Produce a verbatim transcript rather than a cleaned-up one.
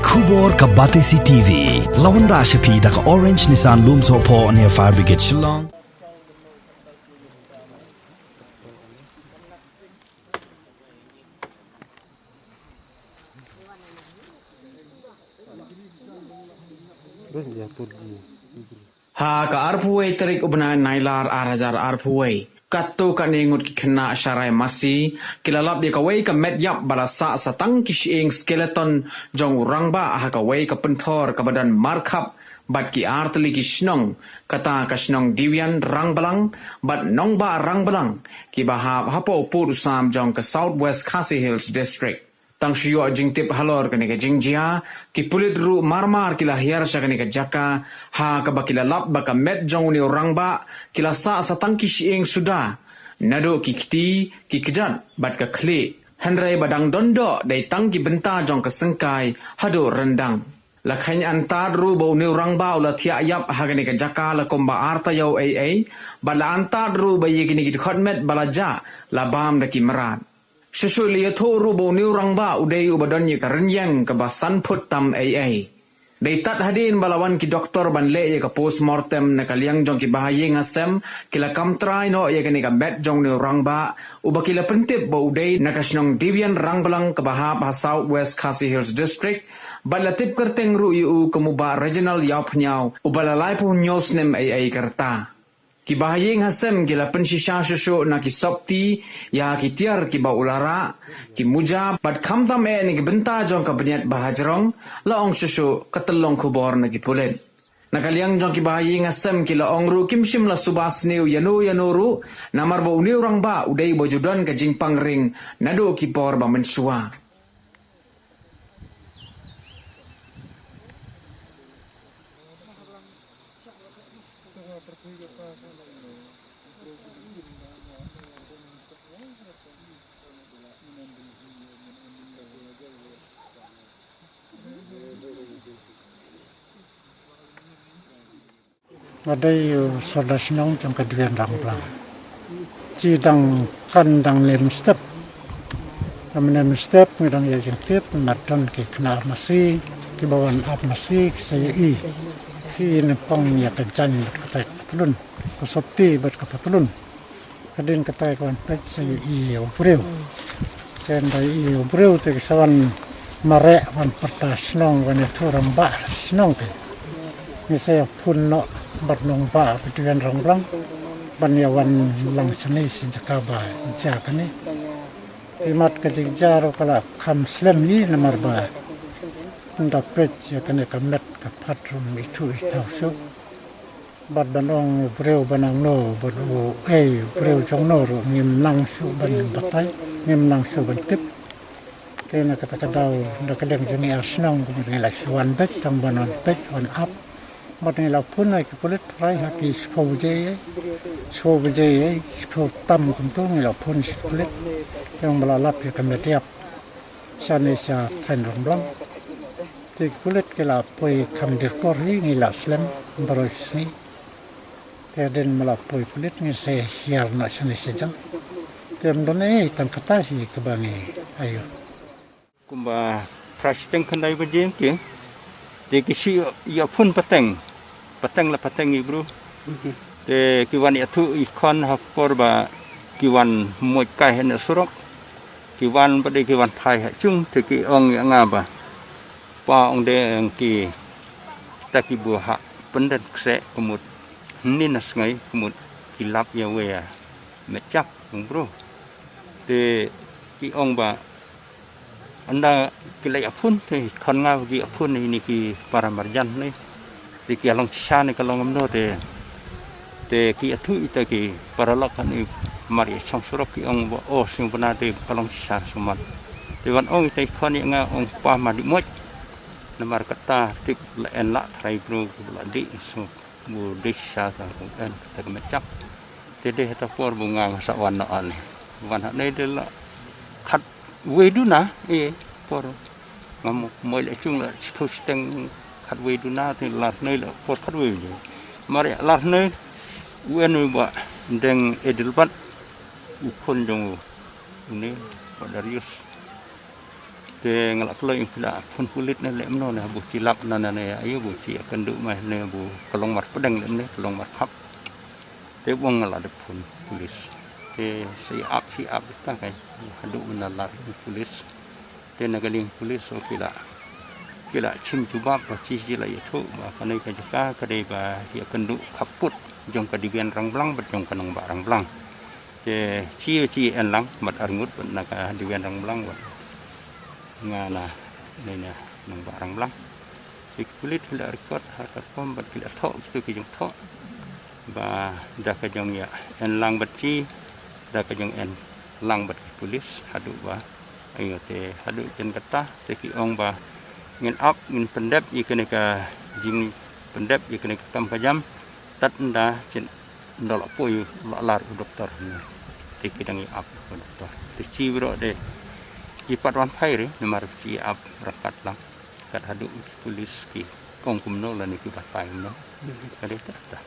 Khubor ka Batesi T V. La wanrah sha phi da ka Orange Nissan Lumsohphoh near Fire Brigade Shillong. Ha ka arphew wei tarik u bnai Nailar ar hajar arphew wei, katto katne ngut ki khynnah sharai masi ki la lap ïa kawei ka met ïap ba la sah sa tang ki shyieng skeleton jong u rangbah ha kawei ka pynthor kaba don markhap bad ki artylli ki shnong, kata ka shnong Diwian Rangblang bad Nongbah Rangblang, kiba hap hapoh u pud u sam jong ka South West Khasi Hills District. Tang shu ïoh jingtip halor kane ka jingjia, ki pulit ruh marmar ki la hiar sha kane ka jaka, ha kaba ki la lap ba ka met jong une u rangbah ki la sah sa tang ki shyieng suda, naduh ki kti, ki kjat bad ka khlieh. Hynrei ba dang don doh dei tang ki bynta jong ka syngkai haduh ryndang. La kheiñ antad ruh ba une u rangbah u la thiah ïap ha kane ka jaka la kumba ar taïew ei ei, bad la antad ruh ba ïa kine ki dkhot met ba la jah la bam da ki mrad. Shuh shuh la ïathuh ruh ba une u rangbah u dei uba don ïa ka rynïeng kaba san phut tam ei ei. Dei tad hadien ba la wan ki doktor ban leh ïa ka postmortem na ka liang jong ki bahaïing hasem ki la kam trai noh ïa kane ka met jong une u rangbah, uba ki la pyntip ba u dei na ka shnong Diwian Rangblang kaba hap ha South West Khasi Hills District, bad la tip kyrteng ruh ïa u kum u Bah Reginald Ïawphniaw, uba la laiphew hynñiew snem ei ei ka rta. Ki bahaïing hasem ki la pynshisha shuh shuh na ki sopti, ïa ki tiar kiba u la rah, ki muja, bad khamtam eh na ki bynta jong ka bniat ba hajrong, la ong shuh shuh ka tyllong khubor na ki pulit. Na ka liang jong ki bahaïing hasem ki la ong ruh kim shym la suba sniew ïano ïano ruh, namar ba une u rangbah u dei uba ju don ka jingpang ring naduh ki por ba mynshuwa. Nga dei u sordar shnong jong ka Diwian Rangblang. Te dang kan dang ne mynstep. Dang ne mynstep ngi dang ïa jingtip, namar don ki khynnah masi kiba wan ap masi ki sa ïohi. Ki nyngkong ïa ka jaiñ bad kata ka patlun, ka sopti bad ka patlun. Hadien kata ka wan peit sa ïohi u briew. Te ynda ïohi u briew te ki sa wan mareh, wan pyrta shnong, wan ïathuh rangbah shnong te. Ngi sa ïa phone noh bad nongbah ba Diwian Rangblang ban ïa wan lang shane sha jaka ba jia kane. Te mat ka jingjia ruh ka la kham slem hi namar ba ynda peit ïa kane ka met ka phad ruh ngim ithuh ithaw shuh. Bad ban ong u briew ba nangno, bad u ei u briew jong no ruh ngim nang shuh ban batai, ngim nang shuh ban tip. Te na kata ka daw, da ka liang jong ngi ar shnong kumne ngi la shu wan beit, tang ban wan beit, wan ap. Bad ngi la phone ha ki pulit, tharai ha ki shiphew baje ei, shiphew baje ei, shiphew tam kumto ngi la phone sha ki pulit. Ïa ba la lap ïa ka met ïap shane sha thaiñ Rangblang. Te ki pulit ki la poi kham dier por hi, ngi la slem baroh shisngi. Te hadien ba la poi pulit ngi sa hiar noh shane shajan. Te ym don ei tang kata hi kaba ngi ïohi. Kumba phra shiteng khyndai baje te, te ki shu ïa phone pateng, pateng la pateng ïa u briew. Te ki wan ïathuh ïa ki khun ha por ba ki wan mot kai ha ne surok. Ki wan pat de ki wan thait ha jung, te ki ong ïa nga ba, pa, ong de, ong ki, ta ki buh ha pyndet kseh, ka mut hynnin ha sngi, ka mut ki lap ïa wei ïa met ïap, ong u briew. Te ki ong ba ynda ki la ïa phone te khun nga ba ki ïa phone ïa kine ki para marjan ne. Te ki ïa long shisha ne ka long kumno te, te ki ïathuh ïa kita ki paralok kane mar ïa shong surok, ki ong ba, o, sngewbha te ka long shisha sngewmat. Te ban ong ïa kita ki khun ïa nga, ong pa, ma dih mot. Namar kata tip la en lah trai bru la dih sngewbha. Bu dei shisha ta, bu en ta ka met ïap. Te dei ha ta por bu nga nga sa wan noh hangne. Wan hangne dei la khatwei duna, e, por. Nga mo-, moi la jung la shiphew shiteng, khatwei duna te lar hnoi la por khatwei baje. Mar ïa lar hnoi u en u Bah Deng Edelbert, u khun jong u, une, Bah Darius. Te nga la kloi ïa phi la phone pulit ne leh mano ne, bu chi lap na na ne, ayu bu chi ïa kynduh mai ne, bu ka long mar pdeng leh ne, ka long mar khap. Te bong nga la dep phone pulis. Te sa ïa ap, sa ïa ap ta kai, haduh ban da lar pulis. Te na ka liang pulis, o ki la, ki la chim jubab ba chi chi la ïathuh ba kane ka jaka ka dei ba ïa kynduh khappud jong ka Diwian Rangblang bad jong ka Nongbah Rangblang. Te chi chi en lang bad arngut bad na ka Diwian Rangblang bad nga na ne na Nongbah Rangblang. Te ki pulit ki la record ha ka form bad ki la thoh kitu ki jingthoh ba da ka jong ïa en lang bad chi, da ka jong en lang bad ki pulis haduh ba, ayo, te haduh jan kata te ki ong ba ngin ap, ngin pyndep ïa kane ka jingpyndep ïa kane ka kam ka jam tad ynda chin ynda la poi la lar u doktor ne. Te ki dang ïa ap u doktor. Te chi bro de ki pat wan phai re namar chi ïa ap ryngkat lang. Kat haduh ki pulis ki ong kumno lane ki batai kumno. Ka dei ta ta.